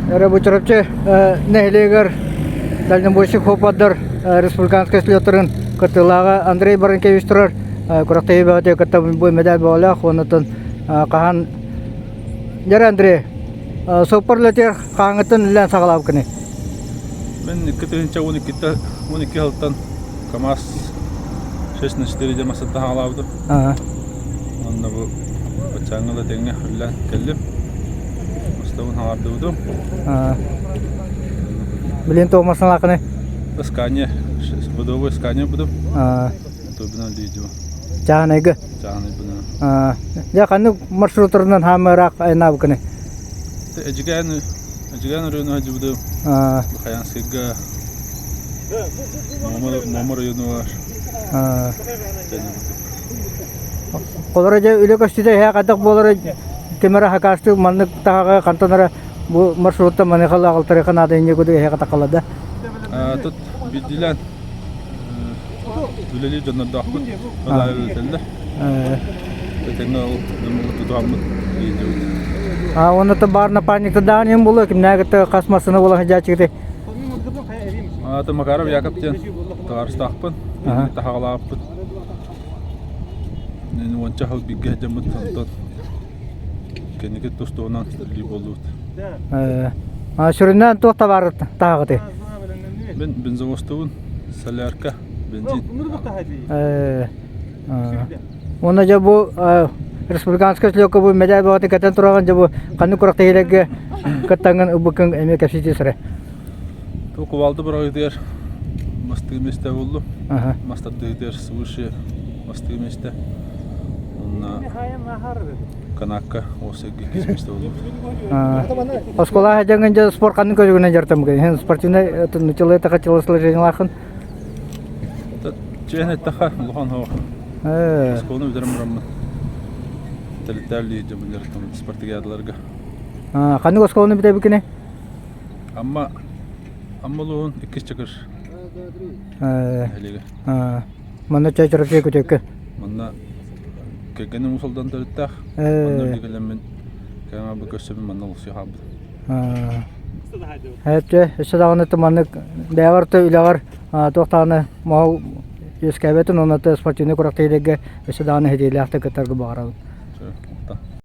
Эрэ бу Чурапчы нэһилиэгэр дальнобойщик хоппаддар республиканскай слеттарын кыттыылааҕа Андрей Баранкевич турар күрэхтэһии бөҕөтүгэр кытта бу медаль бөҕөлөөх уоннатан хаһан Дьэ Андрей, суоппар үлэтигэр хаһааҥҥыттан үлэлээн саҕалаабыккыный? Мин 2012 12 сылтан КАМАЗ 6 на 4 диэн массыынаттан саҕалаабытым. Онно бу баччааҥҥа да тэҥҥэ үлэлээн кэллим. Мастабын хаҥардыбытым. Билин туох массыыналааххыный? Скания, водовой Скания будум. Тобунан лидио. Чааһынайга? Чааһынайбына. Дьэ ханнык маршруттарынан хаамыы ыраах айаннаабыккыный? Эдьигээн Эдьигээн оройуонугар сылдьыбытым. Хаянскайга Муома оройуонугар Олоро дьэ үлэ көстүүтэ эһээ хайдах буолара ким эрэ хакаастыы маннык таһаҕа хантан эрэ бу маршруттан маныаха аҕалтарыахха наада инньэ курдук эһээхэ такаллар да? Тут биирдиилээн үлэлиир дьоннордоохпут. Ол аайы үлэтэллэр. Тэҥҥэ ол дьоммут тутуһаммыт иитибит. А уонна баар напарниктардаах ньым буолуо кимнээҕи хас массыына буола сылдьааччыгытай? Аты Макаров Яков диэн табаарыстаахпын. Таһаҕалаахпыт. Уонча сыл бииргэ сылдьаммыт онтон кэнники тус-туһунан үлэлии буоллубут. Сүрүннээн туох табаар таһаҕытый? Мин бензовозтуубун, солярка, бензин. Уонна дьэ бу республиканскай слёкка бу медаль бөҕөтүн кэтэн тураҕын дьэ бу ханнык күрэхтэһиилэргэ кыттаҥҥын ылбыккын эмиэ кэпсэтии сыры. Ту кувалда быраҕыытыгар бастыҥ миэстэ буллум. Мас тардыытыгар свыше бастыҥ миэстэ. Онно канакка уопсайга иккис миэстэ буллум. Оскуола дьаҥын дьэ спорт ханнык көрүҥүнэн дьарыктаммыккын? Спортивнай тело телосложениелааххын? Чиэһин эттэххэ, улахан оһох. Оскуоланы бүтэрэн бараммын тэрилтэлии дьоммун дьарыктаммыт спартакиадаларга. Ханнык оскуоланы бүтэбиккиний? Амма Амма улууһун иккис чакыр нэһилиэгэ. Манна чай чарапчы күтүөккэ. Манна кэргэним Уус Алдан төрүттээх. Манна үлэ кэлэммин кэҥэ бу көрсөбүн манна олохсуйа хаалбытым. Эчэ өссө даҕаны маннык бэйэҕэр да үлэҕэр туох даҕаны моһол үөскээбэтин уонна спортивнай күрэхтэһиилэргэ өссө даҕаны ситиһиилээхтик кыттарга баҕарабын.